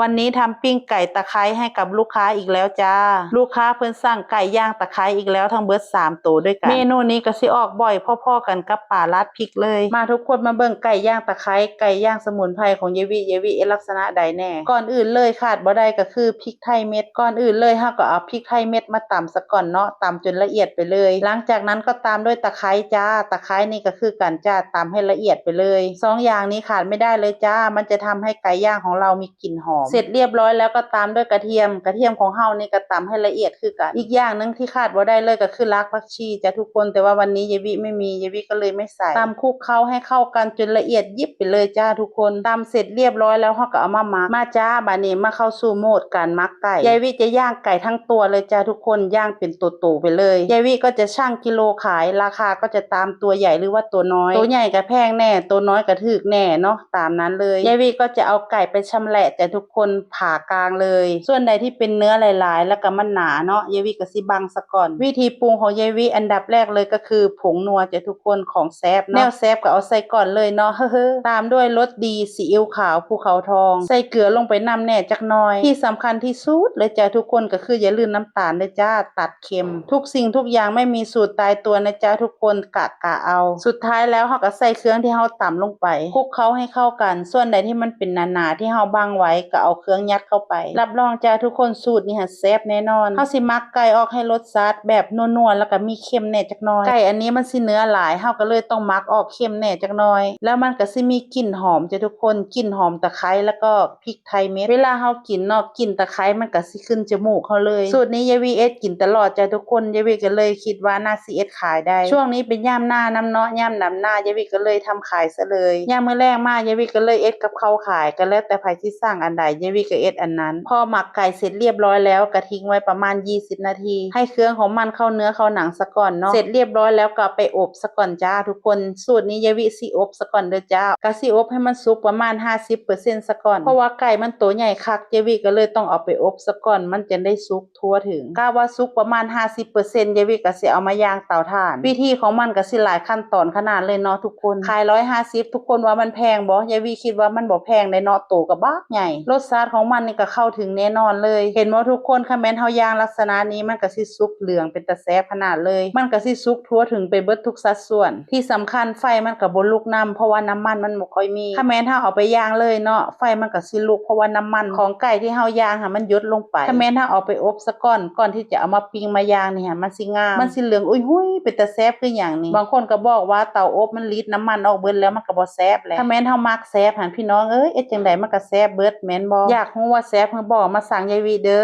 ວັນນີ້ທຳປີ້ງໄກ່ຕະໄຄໃຫ້ກັບລູກຄ້າອີກແລ້ວຈ້າ. ລູກຄ້າເພິ່ນສັ່ງໄກ່ຍ່າງຕະໄຄອີກແລ້ວ ທັງເບິດສາມໂຕດ້ວຍກັນ. ເມນູນີ້ກໍຊິອອກບ່ອຍພໍໆກັນກັບປາລາດພິກເລີຍ. ມາທຸກຄົນມາເບິ່ງໄກ່ຍ່າງຕະໄຄ, ໄກ່ຍ່າງສະໝຸນໄພຂອງຍາຍວິ. ຍາຍວິເຮັດລັກສະນະໃດແດ່? ກ່ອນອື່ນເລີຍຂາດບໍ່ໄດ້ກໍຄືພິກໄທເມັດ. ກ່ອນອື່ນເລີຍເຮົາກໍເອົາພິກໄທເມັດມາຕຳສະກ່ອນເນາະ, ຕຳຈົນລະອຽດໄປເລີຍ. ຫຼັງຈາກນັ້ນກໍຕາມດ້ວຍຕະໄຄຈ້າ. ຕະໄຄນີ້ກໍຄືກັນຈ້າ, ຕຳໃຫ້ລະອຽດໄປເລີຍ. ສອງຢ່າງນີ້ຂາດໄມ່ໄດ້ເລີຍຈ້າ, ມັນຈະທຳໃຫ້ໄກ່ຍ່າງຂອງເຮົາມີ ກິ່ນຫອມ. ເສັດລຽບຮ້ອຍແລ້ວກໍຕາມດ້ວຍກະທຽມ. ກະທຽມຂອງເຮົານີ້ກໍຕຳໃຫ້ລະອຽດຄືກັນ. ອີກຢ່າງໜຶ່ງທີ່ຂາດບໍ່ໄດ້ເລີຍກໍຄືຮາກຜັກຊີຈ້າທຸກຄົນ, ແຕ່ວ່າວັນນີ້ຍາຍວິໄມ່ມີ, ຍາຍວິກໍເລີຍໄມ່ໃສ່. ຕຳຄຸກເຄົ້າໃຫ້ເຂົ້າກັນຈົນລະອຽດຢິບໄປເລີຍຈ້າທຸກຄົນ. ຕຳເສັດລຽບຮ້ອຍແລ້ວ ເຮົາກໍເອົາມາໝັກ. ມາຈ້າ, ບາດນີ້ມາເຂົ້າສູ່ໂໝດການໝັກໄກ່. ຍາຍວິຈະຍ່າງໄກ່ທັງຕົວເລີຍຈ້າທຸກຄົນ, ຍ່າງເປັນໂຕໆໄປເລີຍ. ຍາຍວິກໍຈະຊັ່ງກິໂລຂາຍ, ລາຄາກໍຈະຕາມຕົວໃຫຍ່ ຫຼືວ່າຕົວນ້ອຍ. ຕົວໃຫຍ່ກໍແພງແດ່, ຕົວນ້ອຍກໍຖືກແດ່ເນາະ. ຕາມນັ້ນເລີຍ. ຍາຍວິກໍຈະເອົາໄກ່ໄປຊຳແຫຼະຈ້າທຸກຄົນ, ຜ່າກາງເລີຍ. ສ່ວນໃດທີ່ເປັນເນື້ອຫຼາຍໆ ແລ້ວກໍມັນໜາເນາະ, ຍາຍວິກໍຊິບັງສະກ່ອນ. ວິທີປຸງຂອງຍາຍວິ ອັນດັບແລກເລີຍກໍຄືຜົງນົວຈ້າທຸກຄົນ, ຂອງແຊບເນາະ. ແນວແຊບກໍເອົາໃສ່ກ່ອນເລີຍເນາະ, ເຮີໆ. ຕາມດ້ວຍລົດດີ, ຊີອິ້ວຂາວ, ພູເຂົາທອງ, ໃສ່ເກືອລົງໄປນຳແດ່ຈັກໜ້ອຍ. ທີ່ສຳຄັນທີ່ສຸດເລີຍຈ້າທຸກຄົນ ກໍຄືຢ່າລືມນ້ຳຕານເດີຈ້າ, ຕັດ ເຄັມ. ທຸກສິ່ງທຸກຢ່າງໄມ່ມີສູດຕາຍຕົວນະຈ້າທຸກຄົນ, ກະກະເອົາ. ສຸດທ້າຍແລ້ວເຮົາກໍໃສ່ເຄື່ອງທີ່ເຮົາຕຳລົງໄປ, ຄຸກເຄົ້າໃຫ້ເຂົ້າກັນ. ສ່ວນໃດທີ່ມັນເປັນໜາໆ ທີ່ເຮົາບັງໄວ້ ກໍເອົາເຄື່ອງຍັດເຂົ້າໄປ. ຮັບຮອງຈ້າທຸກຄົນ, ສູດນີ້ຫາແຊບແນ່ນອນ. ເຮົາຊິໝັກໄກ່ອອກໃຫ້ລົດຊາດແບບນົວໆ ແລ້ວກໍມີເຄັມແດ່ຈັກໜ້ອຍ. ໄກ່ອັນນີ້ມັນຊິເນື້ອຫຼາຍ, ເຮົາກໍເລີຍຕ້ອງໝັກອອກເຄັມແດ່ຈັກໜ້ອຍ. ແລ້ວມັນກໍຊິມີກິ່ນຫອມຈ້າທຸກຄົນ, ກິ່ນຫອມຕະໄຄ ແລ້ວກໍ ພິກໄທເມັດ. ເວລາເຮົາກິນເນາະ, ກິ່ນຕະໄຄມັນກໍຊິຂຶ້ນຈະມູກເຮົາເລີຍ. ສູດນີ້ຍາຍວິເຮັດກິນຕະຫຼອດຈ້າທຸກຄົນ, ຍາຍວິກໍເລີຍຄິດວ່າໜ້າຊິເຮັດຂາຍໄດ້. ຊ່ວງນີ້ເປັນຍາມໜ້ານຳເນາະ, ຍາມດຳໜ້າ, ຍາຍວິກໍເລີຍທຳຂາຍຊະເລີຍ. ຍາມມື້ແລງມາ, ຍາຍວິກໍເລີຍເຮັດກັບເຂົ້າຂາຍ, ກໍແລ້ວແຕ່ໃຜຊິສັ່ງອັນໃດ, ຍາຍວິກໍເຮັດອັນນັ້ນ. ພໍໝັກໄກ່ເສັດລຽບຮ້ອຍແລ້ວ, ກໍຖິ້ງໄວ້ປະມານ ຊາວນາທີ, ໃຫ້ເຄື່ອງຂອງມັນເຂົ້າເນື້ອເຂົ້າໜັງສະກ່ອນເນາະ. ເສັດລຽບຮ້ອຍແລ້ວ, ກໍເອົາໄປອົບສະກ່ອນຈ້າທຸກຄົນ. ສູດນີ້ຍາຍວິຊິອົບສະກ່ອນເດີຈ້າ, ກໍຊິອົບໃຫ້ມັນສຸກປະມານ ຫ້າສິບເປີເຊັນ ສະກ່ອນ, ເພາະວ່າໄກ່ມັນໂຕໃຫຍ່ຄັກ, ຍາຍວິກໍເລີຍຕ້ອງເອົາໄປອົບສະກ່ອນ, ມັນຈັ່ງໄດ້ສຸກທົ່ວເຖິງ. ກະວ່າສຸກປະມານ ຫ້າສິບເປີເຊັນ, ຍາຍວິກໍຊິເອົາມາຍ່າງເຕົາຖ່ານ. ວິທີຂອງມັນກໍຊິຫຼາຍຂັ້ນຕອນຂະໜາດເລີຍເນາະທຸກຄົນ. ຂາຍ ຮ້ອຍຫ້າສິບ, ທຸກຄົນວ່າມັນແພງບໍ່? ຍາຍວິຄິດວ່າມັນບໍ່ແພງເດ້ເນາະ, ໂຕກໍບັກໃຫຍ່. ລົດຊາດຂອງມັນນີ້ກໍເຂົ້າເຖິງແນ່ນອນເລີຍ. ເຫັນບໍ່ທຸກຄົນ? ຄັນແມ່ນເຮົາຍ່າງລັກສະນະນີ້, ມັນກໍຊິສຸກເຫຼືອງເປັນຕາແຊບຂະໜາດເລີຍ. ມັນກໍຊິສຸກທົ່ວເຖິງໄປເບິດທຸກສັດສ່ວນ. ທີ່ສຳຄັນ, ໄຟມັນກໍບໍ່ລຸກນຳ, ເພາະວ່ານ້ຳມັນມັນບໍ່ຄ່ອຍມີ. ຄັນແມ່ນເຮົາເອົາໄປຍ່າງເລີຍເນາະ, ໄຟມັນກໍຊິລຸກ, ເພາະວ່ານ້ຳມັນຂອງໄກ່ທີ່ເຮົາຍ່າງຫັ້ນ ມັນຫຍົດລົງໄປ. ຄັນແມ່ນເຮົາເອົາໄປອົບສະກ່ອນ, ກ່ອນທີ່ຈະເອົາມາປີ້ງມາຍ່າງນີ້ຫັ້ນ, ມັນຊິງາມ, ມັນຊິເຫຼືອງອຸ້ຍຫຸຍ, ເປັນຕາແຊບຄືຫຍັງນີ້. ບາງຄົນກໍບອກວ່າເຕົາອົບມັນລີດນ້ຳມັນອອກເບິດແລ້ວ, ມັນກໍບໍ່ແຊບແຫຼະ. ຄັນແມ່ນເຮົາມັກແຊບຫັ້ນ, ພີ່ນ້ອງເອີຍ, ເຮັດຈັ່ງໃດມັນກໍແຊບເບິດ, ແມ່ນບໍ່? ຢາກຮູ້ວ່າແຊບຫຼືບໍ່? ມາສັ່ງຍາຍວິເດີ.